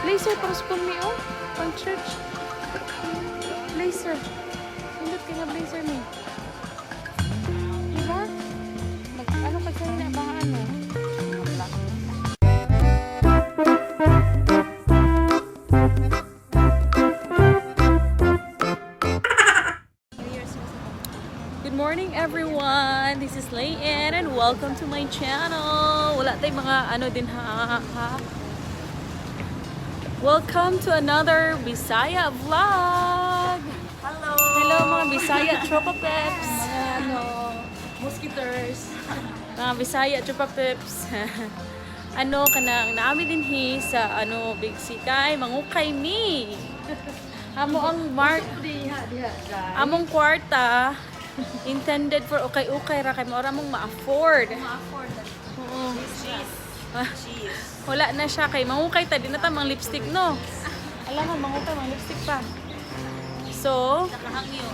Blazer pang school mi oh. Pang church. Blazer. Nindot kay nga blazer mi. Diba? Mag, ano ka sa na ba ano? Black. Good morning, everyone! This is Layan and welcome to my channel! Wala tayong mga ano din ha, ha. Welcome to another Bisaya vlog! Hello! Hello, mga Bisaya Tropa Peps! Mga ano, mosquitoes. Mga Bisaya Tropa Peps! Ano kanang naa mi dinhi sa ano Big C kay mangukay mi. Amo ang mark Diha, diha, guys. Among kwarta intended for ukay-ukay ra kay mao ra mong ma-afford. Ma-afford. Oo. Cheese. Ah. Cheese. Wala na siya kay mangukay ta di na ta mang lipstick, no. Alam mo, mangukay mang lipstick pa. So, Nakahangyo.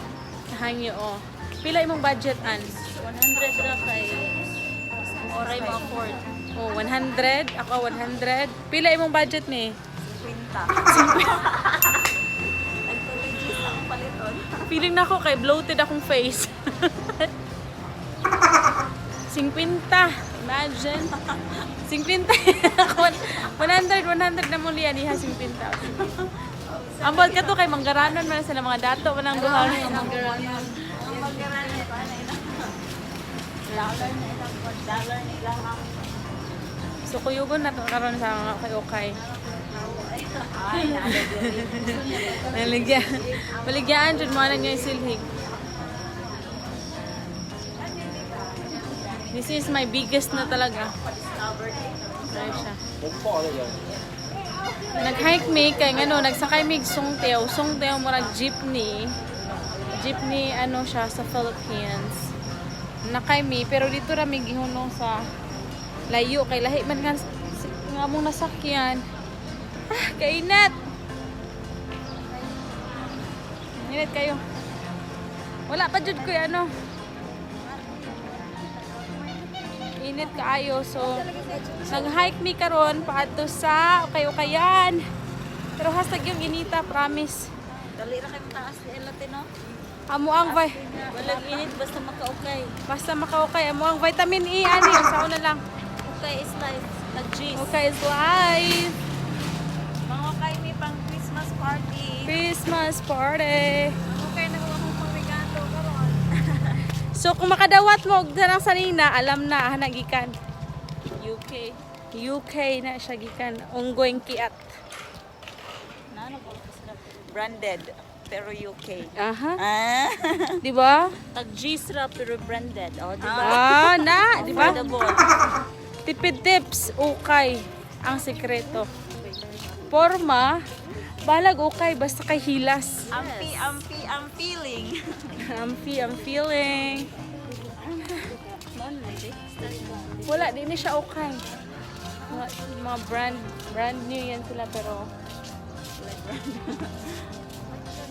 hangyo oh. Pila imong budget, Ans? 100 ra kay oray ma-afford. Oh, 100. Ako 100. Pila imong budget ni? 50. Nagtuloy ang paliton. Feeling na ako kay bloated akong face. 50. Imagine. 50. 100, 100 na muli yan. Iha, 50. Ambot ka to kay manggaranon man sila mga dato man ang duha. Ang manggaranon. Ang manggaranon pa na ilang. Dollar na ilang dollar na ilang ang So kuyugon na to karon sa mga okay-okay. Ay, Naligyan. Baligyaan jud mo na niyo silhig. This is my biggest na talaga. Try siya. Nag-hike mi kay ngano nagsakay mig songthaew. Songthaew murag jeepney. Jeepney ano siya sa Philippines. Nakay mi pero dito ra mi gihunong sa layo kay lahi man nga nga among nasakyan. Ah, kainat. Init kayo. Wala pa jud ko ano. Init kaayo, so nag-hike mi karon paadto sa ukay-ukayan. Pero hashtag yung inita, promise. Dali ra kay taas ni Elote, no? Amo ang Walang init basta makaukay. Basta makaukay amo ang vitamin E ani sa una lang. Okay is life. Nag-cheese. Okay is life. Mga ukay may pang Christmas party. Christmas party. Okay na akong pang regalo karon. So kung makadawat mo og tanang sanina, alam na ana gikan. UK. UK na siya gikan ongoing kiat. Nano ko sila branded pero UK. Aha. Ah. Di ba? Tag G's ra pero branded. Oh, di ba? Ah, na, di ba? Affordable. Tipid tips, ukay ang sikreto. Porma, balag ukay basta kay hilas. Ampi, ampi, ang feeling. Ampi, ang feeling. Wala, di ni siya ukay. Mga brand new yan sila pero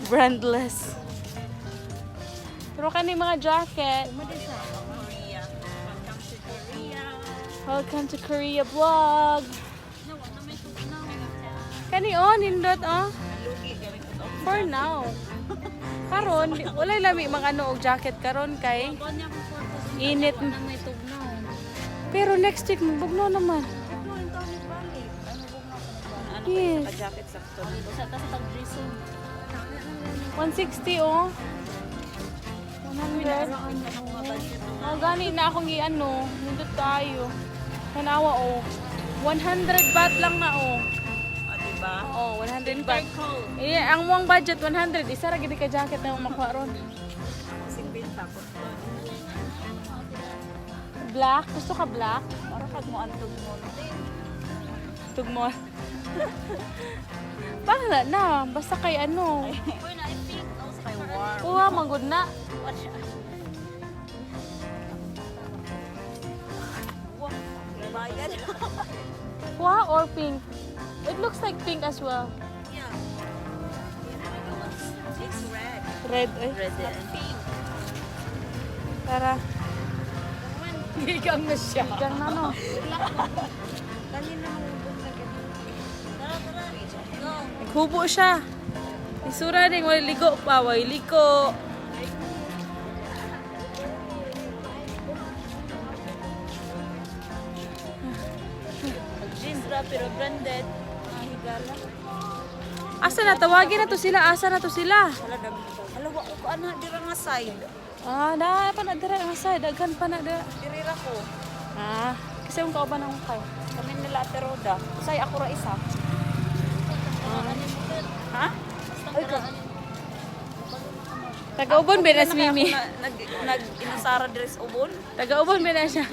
brandless. Pero kani mga jacket. Korea. Welcome to Korea. Welcome to Korea vlog. Kani oh, nindot oh. Lugi gamit ko. For now. Karon, walay lami mga ano og jacket karon kay init. May tugnaw. Pero next week magbugnaw naman. Ano Yes. kayo sa jacket sakto? Sa ta sa tag dressing. 160 oh. 100. Oh, gani na akong i-ano. Nindot tayo. Tanawa oh. 100 baht lang na oh. Oh, di ba? Oh, 100 baht. Eh, ang mong budget 100, isa ra gid ka jacket na makuha ron. 50 ko. Black, gusto ka black? Para kag mo antog mo. Tugmo. Bahala na, basta kay ano. Uy, na pink. Kay warm. Kuha manggod na. Bayad. Kuha or pink? It looks like pink as well. Yeah. It's red. Red eh. Red and pink. Tara. Gigang na siya. Gigang na no. Kanina mo. Tara, tara. Hubo siya. Isura ning walay ligo pa, walay liko. Jeans ra pero branded. Mga higala. Asa na tawagin na to sila? Asa na to sila? Hala dag. Hala wa ko ana dira nga side. Ah, na pa na dira nga side, daghan pa na dira. Diri ra ko. Ah, kasi yung kauban akong kayo. Kami nila Ate Roda. Usay ako ra isa. Ha? Ay ka. Taga-ubon ba na si Mimi? Nag nag inusara diri sa ubon. Taga-ubon ba na siya?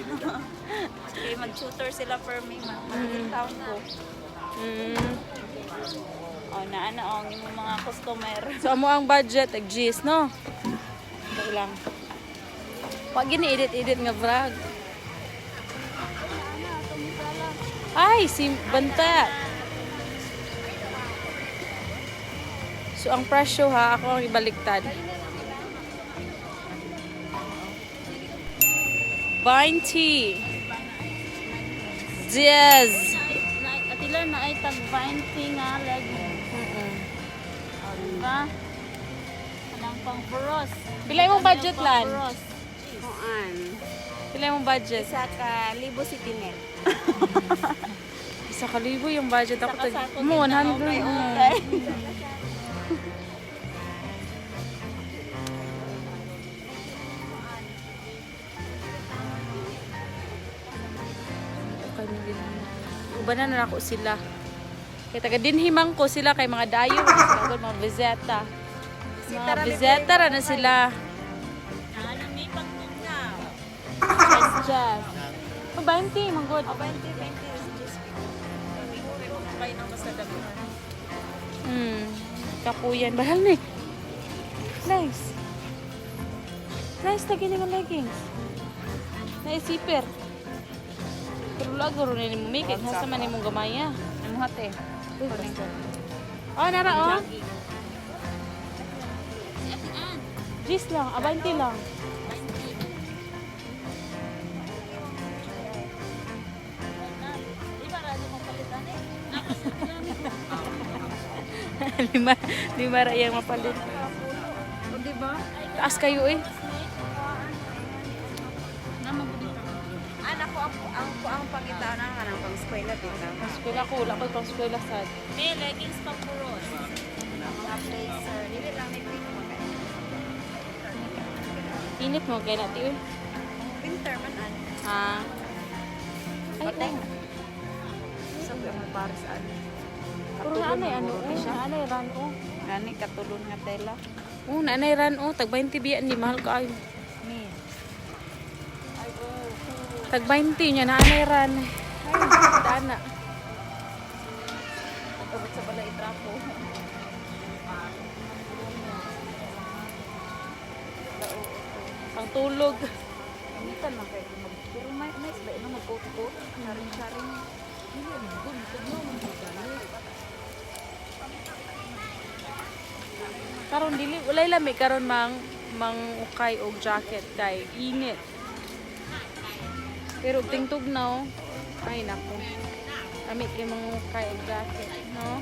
Kay mag-shooter sila per me ma. Town ko. Oh, na ana oh, ang imong mga customer. So, amo ang budget, tag G's, no? Ito lang. Pag gini-edit-edit nga vlog. Ay, si Banta. So, ang presyo ha, ako ang ibaliktad. 20. Diez. Atila na ay tag 20 nga leggings. Oh, diba? Anang pang buros. Pila imong budget lan? Kuan. Pila imong budget? 1,000 si Tinel. 1,000 yung budget ako. Tag Saka-sako mo, din na, 100. okay, Mm. okay. Okay, hindi na. Ubanan na ako sila. Kay taga dinhimang ko sila kay mga dayo, sila mga bizeta. Mga bizeta ra na sila. Ano may pagtugnaw? Yes, Jess. Oh, 20, manggod. Oh, 20, 20 is just kayo ng basta daghan. Kapuyan. Bahal ni. Nice. Nice lagi ni mga leggings. Naisiper. Pero lago rin ni mo kay hasa man imong gamaya. Ano hate? Oh, nara oh. Gis lang, 20 lang. Di ba radyo mong palitan eh? Lima, lima ra iyang mapalit. O di ba? Taas kayo eh. Anak ko ang pangita na kanang pang eskwela bitaw. Pang eskwela ko, wala ko pang eskwela sad. May leggings pang puros. Mga blazer. Dili lang ni pick mo kay. Init mo kay nati eh. Winter man an. Ah. Ay, oh. Sabi ang Paris an. Pero naanay ano, oh, naanay ran oh. Gani katulon nga tela. Oh, naanay ran oh, tag 20 biya ni mahal kaayo. Mi. Tag 20 niya naanay ran. Ay, dana. Abot sa balay trapo. Ang tulog. Initan man kay mag pero may nice ba ino mag coat coat sharing sharing. Karon dili walay lami karon mang mang ukay og jacket kay init. Pero og tingtugnaw, ay nako. Lami kay mang ukay og jacket, no?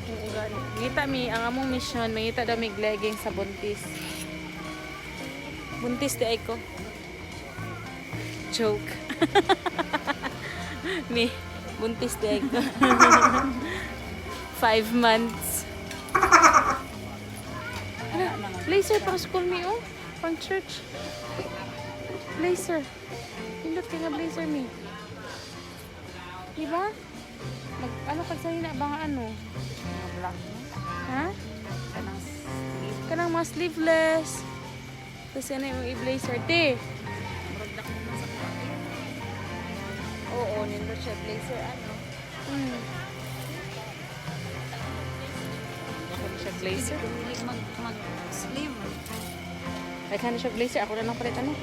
Oo, gani. Ngita mi ang among mission, mangita daw mig leggings sa buntis. Buntis di ay ko. Joke. Mi, buntis di ay ko. 5 months. Ano? Blazer pang school mi oh. Pang church. Blazer. Pindot ka nga blazer mi. Diba? Mag, ano kag sa hina ba nga ano? Mga black no. Ha? Kanang sleeve. Kanang mga sleeveless. Tapos ano yung i-blazer. Te, Murag dako man sa kuan. Oo, nindot siya blazer ano. Daghan siya blazer. Hindi mag mag sleeve. Daghan siya blazer. Ako na lang palit ano.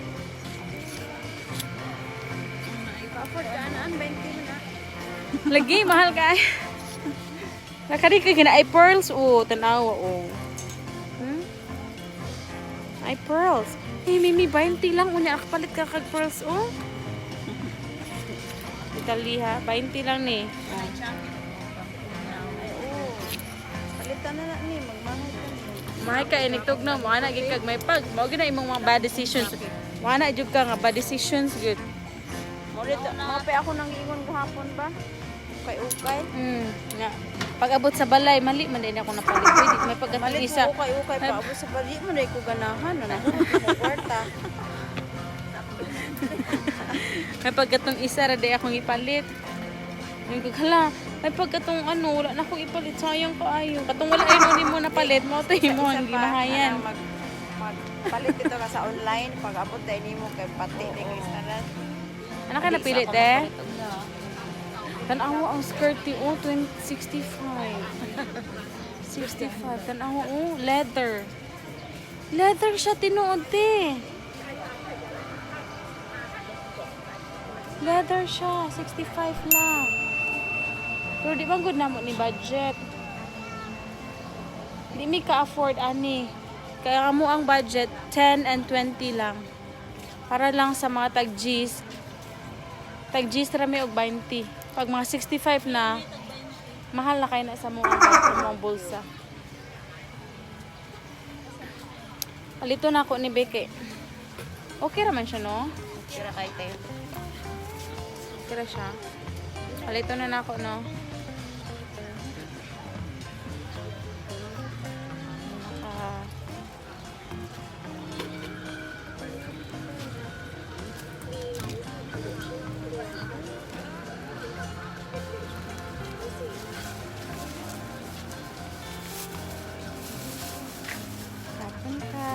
Afford ka anaan 20 man na. Lagi, mahal ka. Nakari ka kina ay pearls oh, tanawa oh. Ay pearls. Eh, Mimi, 20 lang unya akapalit ka kag pearls oh. Italy ha. 20 lang ni. Oh. Ay, oo. Palitan na na ni, magmahay ka ni. Mahay ka inig tugnaw mo ana gid kag may pag mao gid na imong mga bad decisions. Mo ana jud ka nga bad decisions gud. Mo dito, mo pa ako nang ingon gahapon ba? Ukay-ukay. Nga. Pag abot sa balay mali man din ako napalit. Pwede may pag Malit isa. mo ukay-ukay pa abot sa bali mo na ko ganahan na mo kwarta. May pagkatong isa ra day akong ipalit. Yung kag hala, may pagkatong ano, wala na akong ipalit. Sayang kaayo. Katong wala ay mo nimo napalit, mo to imo ang Isa pa, gimahayan. ano, magpalit dito ka sa online pag abot dahil nimo kay pati ni Kristalan. Ano ka napilit de? Tanawa ang skirt ti oh, 20, 65. 65. Tanawa oh, leather. Leather siya tinuod te. Leather siya, 65 lang. Pero di ba good na mo ni budget? Di mi ka-afford ani. Kaya mo ang budget 10 and 20 lang. Para lang sa mga tag G's. Tag G's rami og 20. Pag mga 65 na, mahal na kayo na sa mga bulsa. Alito na ako ni Beke. Okay raman siya, no? Kira kay tayo. Okay ra siya. Alito na nako, no? Ah. ขอบคุณค่ะ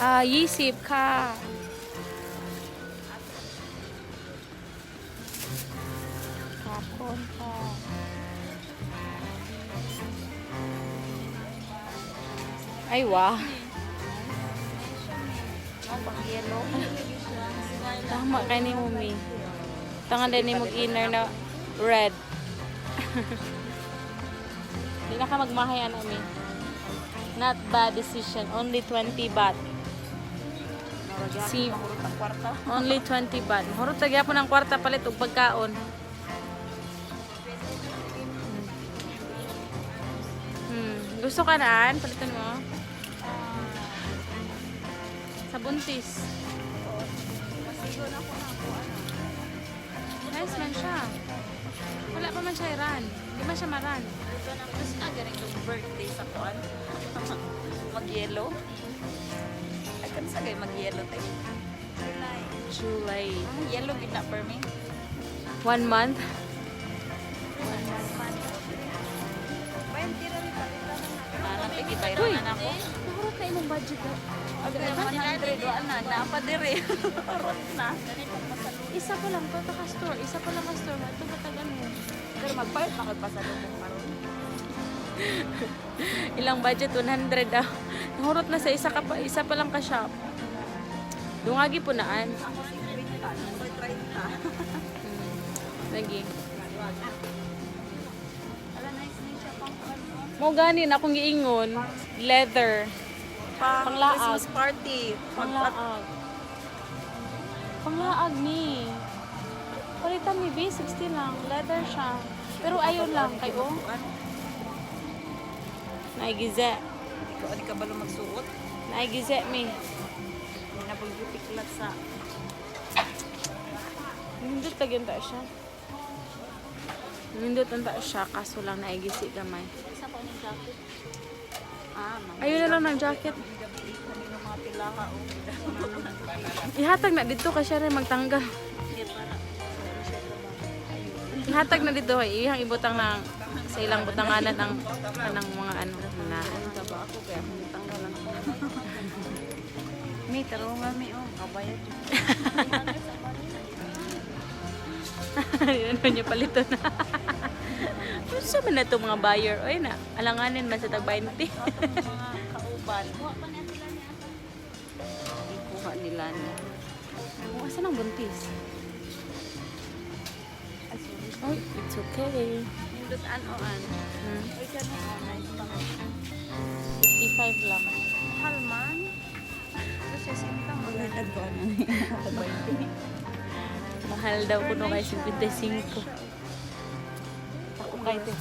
อ่า20ค่ะ ขอบคุณค่ะ ไอ้วะ Mo pang yellow. Tama kay ni Mumi. Tanga din ni mong inner na red. Hindi na ka magmahay, ano, Mi. Not bad decision. Only 20 baht. Si Mahurot ang kwarta. Only 20 baht. Mahurot sa gyapon ang kwarta palit og pagkaon. Gusto ka na, Ann? Palitan mo? Sa buntis. Masigo na ko na ako ano. Nice man siya. Wala pa man siya i-run. Hindi man siya maran. Ito na kasi na ganito birthday sa kuan. Mag-yellow. Ay, kansa kay mag-yellow tayo. July. July. Ah, yellow gid na per me. One month. 20 ra rin palitan na. Para pigi Uy! bayran na ako. Nahurot na imong budget. Agad 100 wa na na pa dire. Urot na. Isa pa lang to ka store. Isa pa lang ka store. Ito ba tag ano? Pero magbayad pa kag pasalubong karon. Ilang budget 100 daw. Nahurot na sa isa ka pa, isa pa lang ka shop. Dungagi po naan. Ako 50, ako 30. Lagi. Ala nice ni siya pang kuan. Mo gani na akong giingon, leather. Pang Panglaag. Christmas party. Pag Panglaag. Panglaag ni. Palitan ni B, 60 lang. Leather siya. Pero ayon lang kayo. Naigize. Ikaw di ka balo magsuot. Naigize mi. Na pagpipiklat sa Nindot lagi ang taas siya. Nindot ang taas siya, kaso lang naigisi gamay. Sa ko ni jacket. Ah, ma'am. Ayun na lang ng jacket. gabi kanino mga pilaka o. Ihatag na dito kasi siya rin magtanggal. Sige para. Ihatag na dito kay iyang ibutang ng sa ilang butanganan ang kanang mga ano na. Ano ba ako kaya akong gitanggalan ako. Mi tarungan mi oh, kabayad. Ano niya palito na. Unsa man na to mga buyer? Oy na, alanganin man sa tag 20. Mga kauban. Kuha pa niya sila niya. Ikuha nila niya. Oh, asa nang buntis? Oy, it's okay. Nindot an o an. Uy, kani oh, nice pa. 55 lang. Mahal man. Siya sintang. Mahal daw kuno kay 55. Ako kayo te.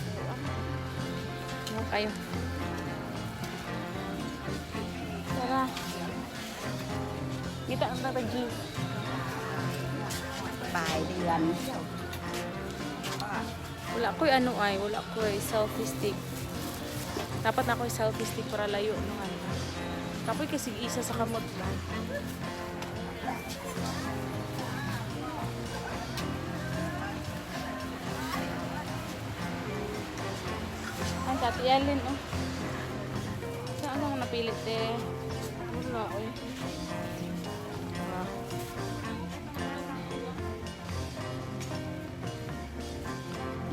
Ano kayo? Tara. Kita ang tata G. ปลายเดือน Wala ko'y ano ay, wala ko'y selfie stick. Dapat na ako'y selfie stick para layo no ano. Kapoy kasi isa sa kamot ba. Ang tati Alin, oh. Saan ang napilit eh? Wala, oy. Ah.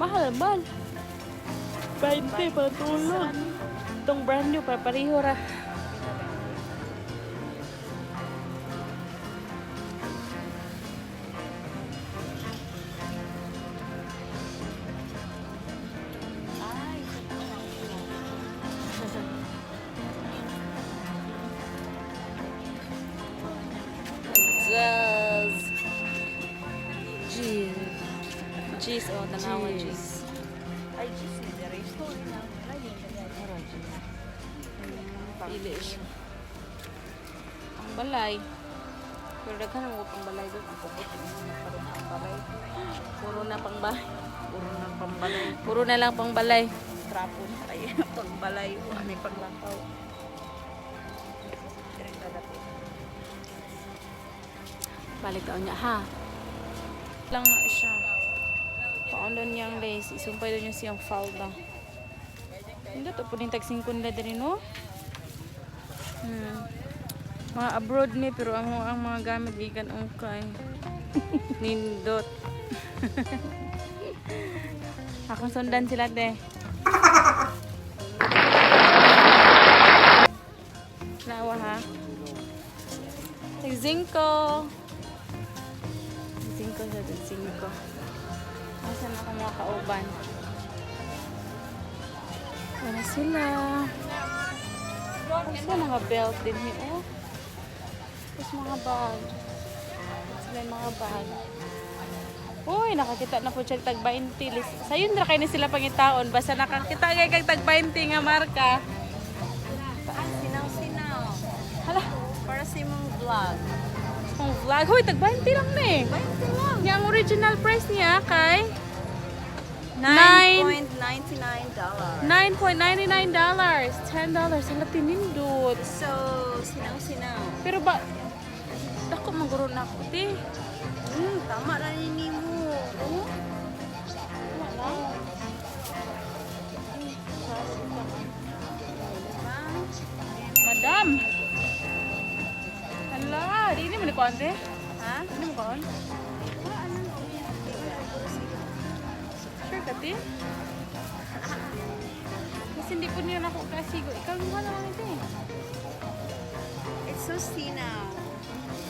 Mahal man. 20 patulog. Itong brand new, papareho ra. Zaz. Jeez. Jeez, oh, tanawa, jeez. Ay, jeez, ni Dere. Story na. Pili siya. Ang balay. Pero daghan mo pang balay doon. Ang pukot, parang pambalay. Puro na pang balay. Puro ng pambalay. Puro na lang pang balay. Trapo na kayo. Pagbalay. Ano yung paglakaw. Dire ka dapit. Balik daw niya, ha? Lang na siya. Paon doon niyang lace. Isumpay doon niya siyang falda. Hindi to po tag 5 nila din, no? Mga abroad ni pero ang mga gamit gikan ungkay. Nindot. Akong sundan sila, te. Nawa ha. Tag 5. 5 sa 5. Asan ako mga kauban? Wala sila. Tapos may mga belt din here. Oh. Tapos mga bag. Sila yung mga bag. Uy, nakakita na po siya tag 20. Sayon ra kay ni sila pangitaon. Basta nakakita kay kag tag 20 nga marka. Ah, sinaw-sinaw. Hala, Para sa imong vlog. ang vlog. Hoy, tag 20 lang na eh. 20 lang. Niya ang original price niya kay $9.99. $9.99. $10. Ang tinindot. So, sinaw-sinaw. Pero ba, dako maguro na ako, te. Tama ra ni nimo. Oh. Wala. Madam! Hala, di mo ni kuan, te? Ha? Ano mo kuan? Sure ka, te? Kasi hindi po niya ako kasigo. Ikaw yung wala lang ito eh. It's so sinaw.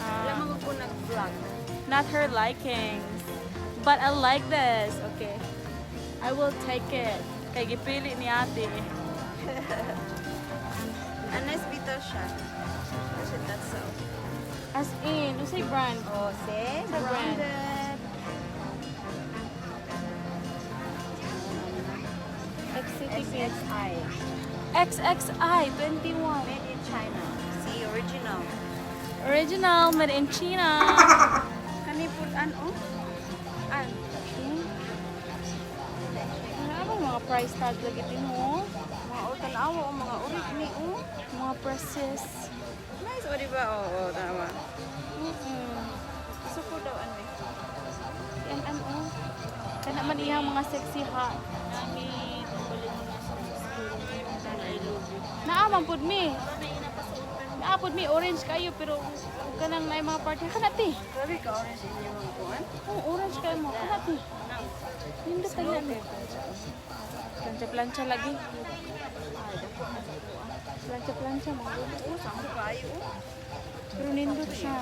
Ah. Wala man ko nag-vlog. Not her likings. But I like this. Okay. I will take it. Kay gipili ni ate. Ah, nice bitaw siya. Kasi that's so. As in, usay brand. Oh, see? Sa brand. Branded. XCTP. XXI. XXI 21. Made in China. See, original. Original, made in China. Kani pud an oh? An. Ano ba mga price tag lagi din mo? Mga oh, tanawa oh, mga urik ni oh. Mga prices. Nice, o di ba? Oo, oh, tama. Gusto ko daw ano eh. Yan ano. Kana man iyang mga sexy hot. Naa man pud mi. Naa pud mi orange kayo pero ug kanang naay mga party kana ti. Grabe ka orange inyo mga kuan. Oh, orange kayo mo kana ti. Nindot tayo ni. Plancha plancha lagi. Plancha plancha mga Oo, saan ko kayo oh. Pero nindot siya.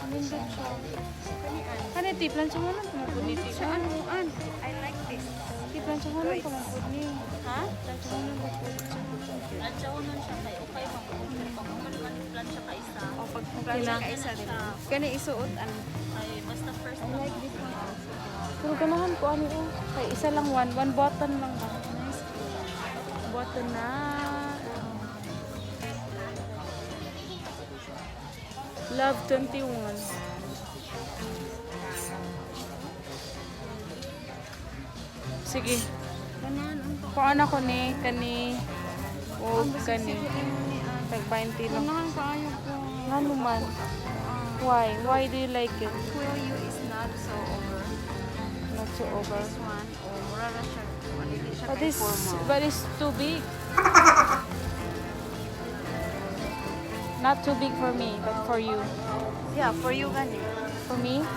Nindot siya. Kani ti plancha mo na mo pud ni ti. Ano an? I like this. Ti Planchahonon pa man pud ni. Ha? Planchahonon pa pud. Planchahonon siya kay okay man. Pag man man plancha ka isa. O pag plancha ka isa din. Kani isuot ano. Ay basta first lang. Like this one also. Pero ganahan ko ani oh. Kay isa lang one button lang ba. Nice. Button na. Love 21. Sige. Ganahan ang Kuan ako ni kani o kani. Tag 20 lang. Ganahan kaayo ko. Ngano man? Why? Why do you like it? Kuya you is not so over. Not so over. This one, o mura ra siya. Dili siya But kay it's, formal. but it's too big. Not too big for me, but for you. Yeah, for you gani. For me?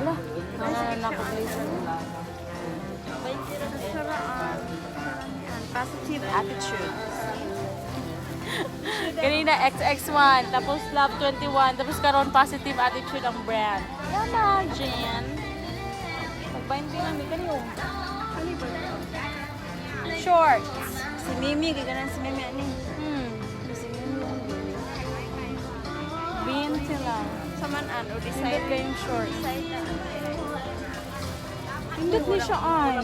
Ala, na na ako blazer. Saraan. Positive attitude. Kanina XX1, tapos Love 21, tapos karon positive attitude ang brand. Yama, Jen. Pag-20 lang, di kanyo. Shorts. Si Mimi, gaganan si Mimi ani. Si Mimi. 20 lang. Sa man an o Nindot decide. kayong shorts. Decide na. Nindot ni siya ay.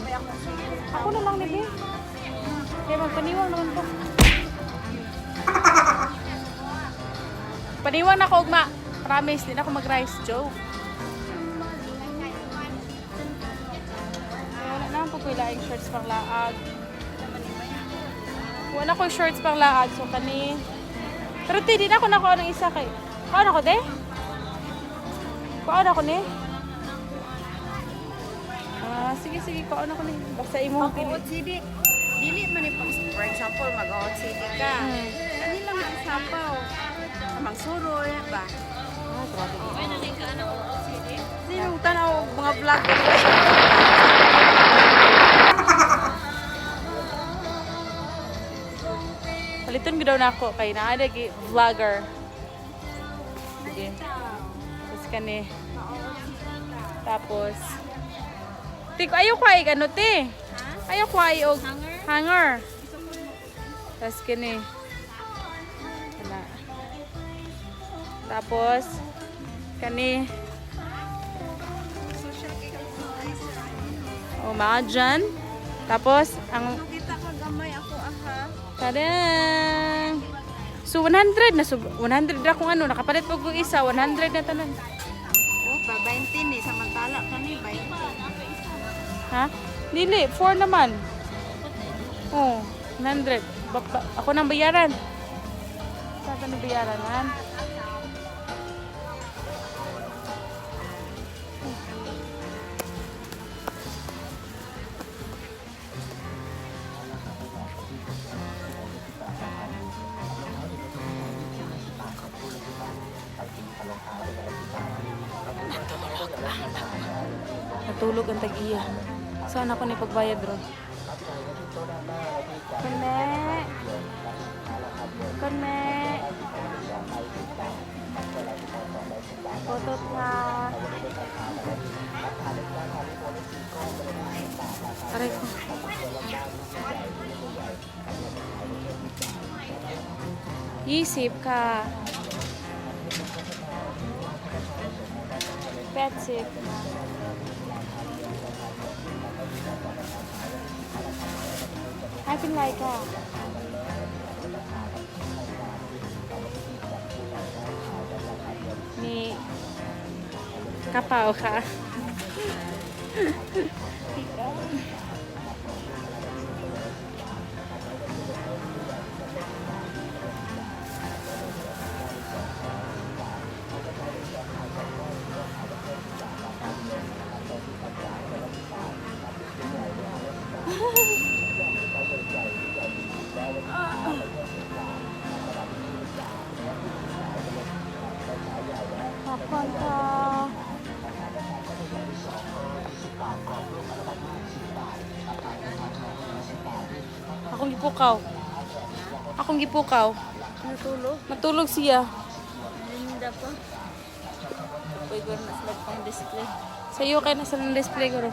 Ako na lang nili. Kaya magpaniwang naman ko. Paniwang na ko ugma. Promise, di na ako mag-rice joke. Ay, wala naman po ko ilaing shorts pang laag. Wala ko shorts pang laag, so kani. Pero ti, di na ako nakuha ng isa kay. Kuha na ko, de? Kuha na ko ni? Ah, sige, sige, kuha na ko ni. Basta imong Pag pili. OOTD, dili man ni pag for example mag OOTD ka. Kani lang ang sapaw. Amang suroy ba? Ah, grabe. Ay nalay ka anak OOTD. Sino tanaw og mga vlog? Paliton gid daw na ako kay naa lagi vlogger. Sige. Tapos kani. Tapos Ti ko ayaw ko ay ano ti. Ayaw ko ay og Hanger? Hanger. Tapos kini. Wala. Tapos kani. Social kay O mga dyan. Tapos ang Kita ko gamay ako aha. Tada! So 100 na so 100 ra kung ano nakapalit pag kong isa 100 na tanan. Oh, pa 20 ni samantala kani 20. Ha? Dili, 4 naman. Oh, 100. Ako nang bayaran. Saan ka nang bayaran, han? Natulog ang tag-iya. Saan ako ni pagbayad ron? Kone. Kone. Photo ta. Aray ko. Isip ka. Petsip. ไม่เป็นไรค่ะ นี่กระเป๋าค่ะ ขอบคุณค่ะ Akong gipukaw. Akong gipukaw. Natulog. Matulog siya. Linda pa. Uy, guro na sila pang display. Sa iyo kay nasa ng display ko.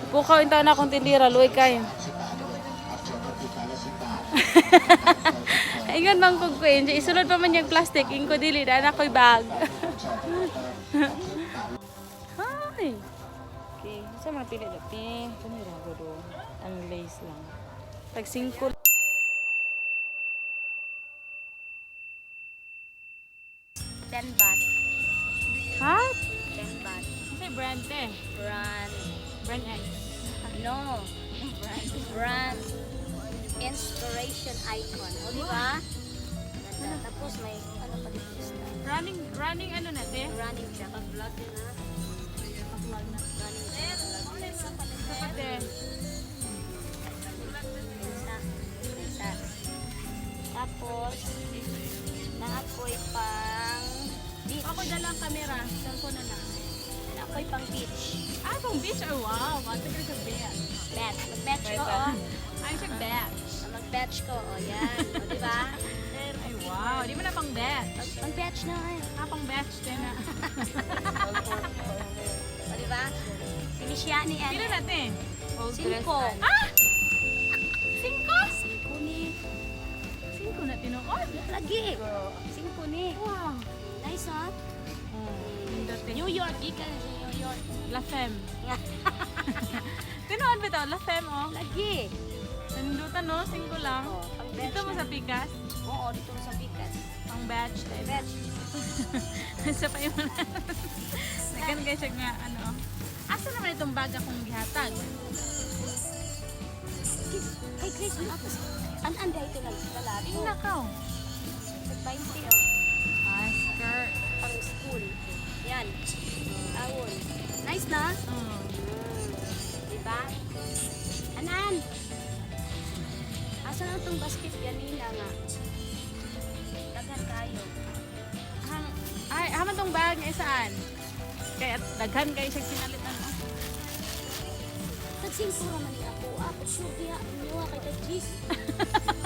Pukaw intaw na akong tindira, luoy kayo. Ingon man kog ko, isulod pa man yung plastic, ingko dili na ako'y bag. Hi. Okay, sa mga pili dati. Kanira ko do. Ang lace lang. Tag 5. 10 baht. Ha? 10 baht. Kasi brand te. Brand. Brand X. No. Brand. Inspiration icon. O, di ba? Ganda. Tapos may ano pa dito isda. Running running ano na te? Running track. Pag-vlog din ha. Pag-vlog na. Running track. Kapate. Isa. Isa. Tapos, naakoy pang beach. Ako dala ang camera, cellphone na lang. Naakoy pang beach. Ah, pang beach. Oh, wow. Mato ka sa beach. Bet. Mag-batch ko, oh. Ay, siya batch. Mag-batch ko, oh. Yan. O, di ba? Ay, wow. Di mo na pang batch. Pang-batch na, eh. Ah, pang batch din na. O, di ba? Sinisya ni Pila ano. na te? Cinco. Ah! Cinco? Cinco ni. Cinco na tinuod. Lagi. Cinco ni. Wow. Nice, huh? Dati. New York. Gikan na sa New York. La Femme. Tinuod ba ito? La Femme, oh. Lagi. Nandutan, no? Cinco lang. Oh, pang batch Dito mo na. sa Pikas. Oo, dito mo sa Pikas. Pang batch tayo. Batch. Sa pa yun. Nagan guys siya nga, ano. Asa naman itong bag akong gihatag? Kay Chris, tapos an-an dahil ito lang sa lato. Nakaw. 20, oh. Ah, skirt. Pang school. Yan. Awon. Nice na? Mm. Diba? Anan! Asa na itong basket ganina nga? Daghan kayo. Hang, ay, haman tong bag nga isaan. Kaya daghan kayo siya pinalit ano. Tag-singko raman ni ako. Ah, sure diha. Inyuha kay tag-cheese.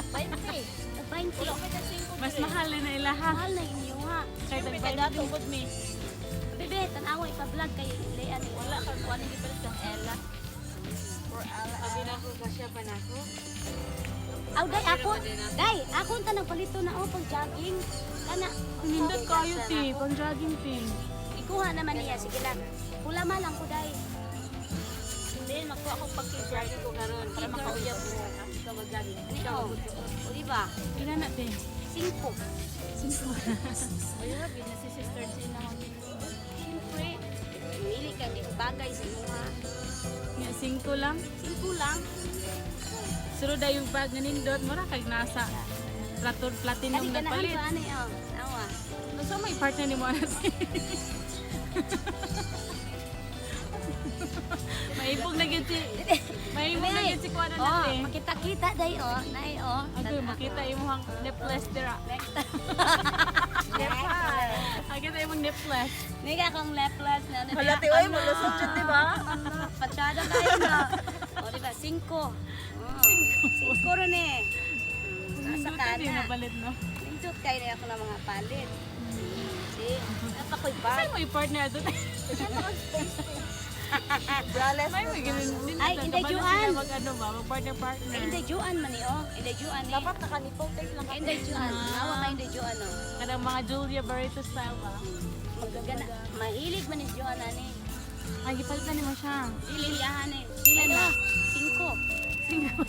20. Tag-20. Mas mahal na ilaha. Mahal na inyuha. Kaya tag mi. Bebe, tanawa ipa-vlog kay Lean. Wala ka kuan di palit kang Ella. Sabi na ko kasya pa na ako. Aw day ako. Day, ako ang tanang palito na oh pag jogging. Kana Nindot kayo ti, pang jogging ti. Ikuha naman niya sige lang. Pula man lang ko day. Hindi, magkuha ko pag-jogging ko karon para makauyab ko. Ikaw mag-jogging. Ano oh? O di ba? Pila na ti. Singko. Cinco. Uyab, yun na si Sister Gina. Siyempre, pumili ka di bagay sa imuha. Nga singko lang. Singko lang. Suro da yung bag nga nindot mura kag nasa plato platinum Kani na ganahan palit. ko ani oh. Awa. So may partner ni mo ana ti. Maibog na gyud si Maibog na gyud si kuana Oh, na ti. makita-kita day oh, nay oh. Agoy makita imong necklace dira. Makita imong necklace. Niga akong necklace na ano. Hala, ti, oy, malusot yun, di ba? Patsada tayo na. O, di ba? Singko. Oh, singko rin eh. Nasa Nindot ti kana. nabalit no. Nindot kayo na ako ng mga palit. See? Napakoy ba? Saan mo i-partner ato? Braless. May may ganun. Ay, hindi, Juan. Mag ano ba, mag partner partner. Ay, hindi, Juan man eh, oh. Hindi, Juan eh. Dapat naka-nipple tape lang. Hindi, Juan. Awa kayo, hindi, Juan, oh. Kanang mga Julia Barreto style ba? Magagana. Mahilig man ni Juan, ani. Ay, gipalitan nimo siya. Dili, iyahan eh. Sila na. Singko. Singko.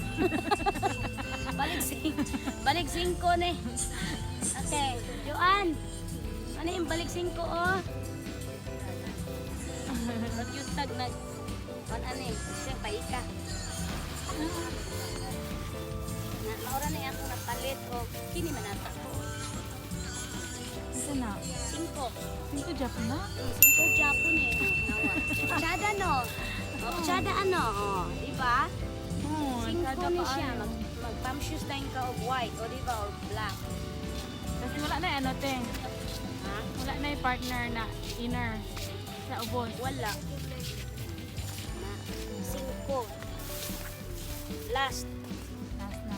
Balik singko. Balik singko ni. Okay. Joan. Ano yung balik singko, oh? Pag yung tag nag... Ano ano eh. Siya, paika. Na, maura na yung ako napalit o kini man ata ko. Isa na. Singko. Singko Japan na? Singko Japon eh. Nawa. Tsada no. Oh, tsada ano. Oh, di ba? Oo, Singko tsada ni pa siya. ayo. Mag palm shoes tayong ka og white o di ba or black. Kasi wala na ano te. Ha? Wala na yung partner na inner sa ubos. Wala. Na, singko. Last. Last na.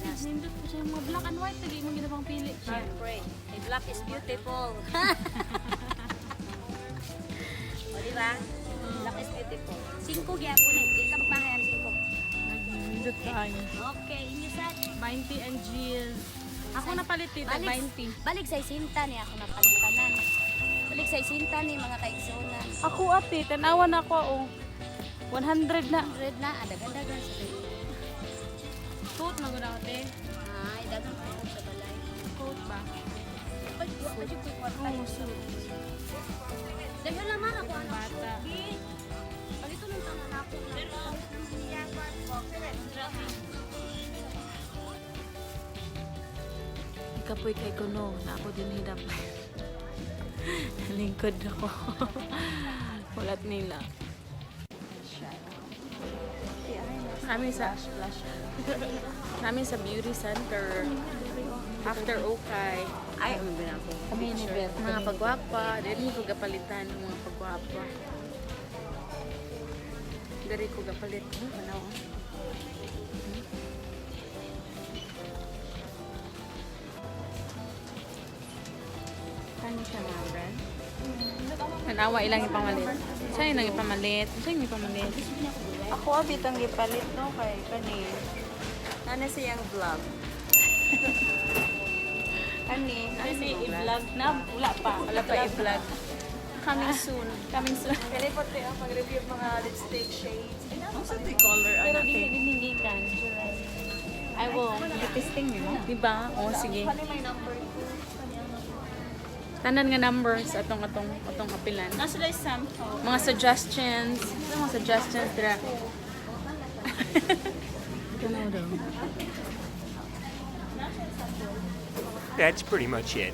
Last. Nindot po siya yung mga black and white. Lagi mong ginapang pili. Siyempre. Eh, black is beautiful. O di ba? Black is beautiful. 24. 5 gyapon eh. Dili ka magmahay ang 5. Nindot kaayo. Okay, inyo sad. 20 and Jill. Ako napalit dito, Balik, 20. balik sa isinta ni ako napalitanan. Balik sa isinta ni mga kaigsunan. Ako ate, tanawa na ako oh. 100 na. 100 na, adagan-dagan sa tayo. Coat na gud ate. Ay, dagan pa ko sa balay. Coat ba? Ay, wa pa jud ko'y kwarta. Oo, suit. Dahil naman ako anak. Bata. Palito ng tanan ako. Ikapoy kay kuno na ako din hidap. Lingkod ako. Walat nila. Kami sa beauty center. After okay. Ay, ano ba ako? Kami ni Mga pagwapa. Dili ko gapalitan ng mga pagwapa. Dari ko gapalit. Ano? Kani siya mga brand? Nanawa ilang ipamalit. Sa'yo nang ipamalit. Sa'yo nang ipamalit. Ako abit ang gipalit no kay kani. Nana siyang vlog. Kani, nana Kasi siyang vlog. i-vlog na. Wala pa. Wala pa i-vlog. Coming soon. Coming soon. Kani pati ang pag-review ng mga lipstick shades. Ano sa color Pero di hiningikan. I will. Testing niyo mo. Diba? O, sige. Kani may number ko. Tanan nga numbers atong atong apilan. Nasa lang sample. Mga suggestions. Ano mga suggestions dira? That's pretty much it.